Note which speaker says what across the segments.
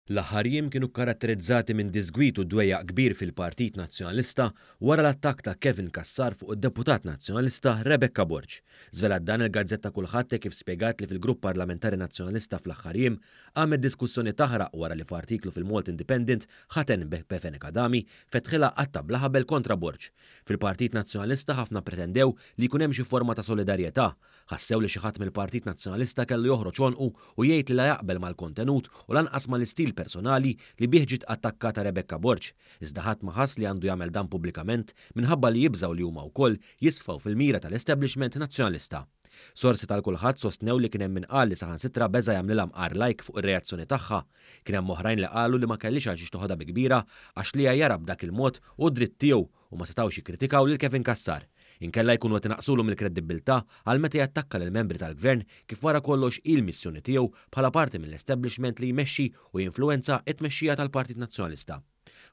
Speaker 1: L-aħħar jiem kienu kkaratterizzati minn diżgwid u dwejjaq kbir fil-Partit Nazzjonalista wara l-attakk ta' Kevin Cassar fuq id-Deputat Nazzjonalista Rebecca Borg. Żvelat dan il-gazzetta Kullħadd hekk kif spjegat li fil-Grupp Parlamentari Nazzjonalista fl-aħħar jiem qamet diskussjoni taħraq wara li f'artiklu fil-Malta Independent ħaten Beppe Fenech Adami fetħilha qatta' bla ħabel kontra Borg. Fil-Partit Nazzjonalista ħafna ppretendew li jkun hemm xi forma ta' solidarjetà. Ħassew li xi ħadd mill-Partit Nazzjonalista kellu joħroġ għonqu u jgħid li la jaqbel mal-kontenut u lanqas mal-istil personali li bih ġiet attakkata Rebecca Borg. Iżda ħadd ma ħass li għandu jagħmel dan pubblikament minħabba li jibżgħu li huma wkoll jisfaw fil-mira tal-establishment Nazzjonalista. Sorsi tal-Kullħadd sostnew li kien hemm min qal li saħansitra beża' jagħmlilha mqar like fuq ir-reazzjoni tagħha. Kien hemm oħrajn li qalu li ma kellhiex għalxiex toħodha bi kbira għax li jgħajjarha b'dak il-mod hu dritt tiegħu u ma setgħux jikkritikaw lil Kevin Cassar. Inkella jkunu qed inaqqsulu mill-kreddibbiltà għal meta jattakka lill-membri tal-Gvern kif wara kollox hi l-missjoni tiegħu bħala parti mill-establishment li jmexxi u jinfluwenza t-tmexxija tal-Partit Nazzjonalista.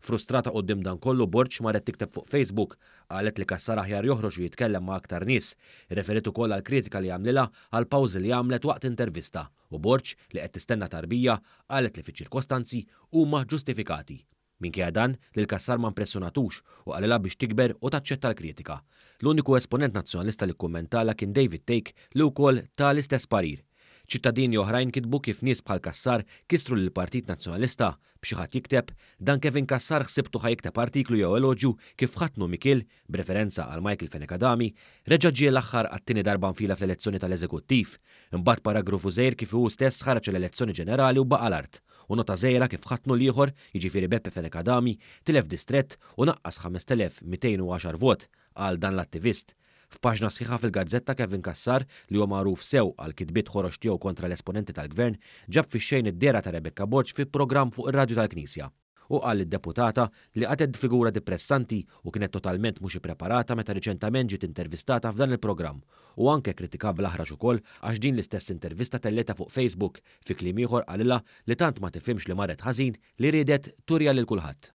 Speaker 1: Frustrata quddiem dan kollu Borg marret tikteb fuq Facebook. Qalet li Cassar aħjar joħroġ u jitkellem ma' aktar nies. Irreferiet ukoll għall-kritika li għamlilha għall-pawżi li għamlet waqt intervista u Borg, li qed tistenna tarbija, qalet li fiċ-ċirkostanzi huma ġustifikati. Minkejja dan, lil Cassar ma impressjonatux u qalilha biex tikber u taċċetta l-kritika. L-uniku esponent Nazzjonalista li kkummentalha kien David Thake li wkoll ta l-istess parir. Ċittadini oħrajn kitbu kif nies bħal Cassar kissru lill-Partit Nazzjonalista, b'xi ħadd jikteb, Dan Kevin Cassar ħsibtu ħa jikteb artiklu jew eloġju kif ħatnu Mikiel, b'referenza għal Michael Fenech Adami, reġa' ġie l-aħħar għat-tieni darba nfila fl-elezzjoni tal-Eżekuttiv. Imbagħad paragrafu żgħir kif hu stess ħareġ għall-elezzjoni ġenerali u baqa' l-art. U nota żgħira kif ħatnu l-ieħor, jiġifieri Beppe Fenech Adami, tilef distrett u naqqas 5,210 vot, qal dan l-attivist. F'paġna sħiħa fil-gazzetta Kevin Cassar, li huwa magħruf sew għall-kitbiet ħorox tiegħu kontra l-esponenti tal-Gvern, ġab fix-xejn id-dehra ta' Rebecca Borg fi programm fuq ir-radju tal-Knisja. Hu qal lid-deputata li qatgħet figura dipressanti u kienet totalment mhux ippreparata meta riċentament ġiet intervistata f'dan il-programm. Hu anke kkritikha bl-aħrax ukoll għax din l-istess intervista tellgħetha fuq Facebook. Fi kliem ieħor qalilha li tant ma tifhimx li marret ħażin li riedet turiha lil kulħadd.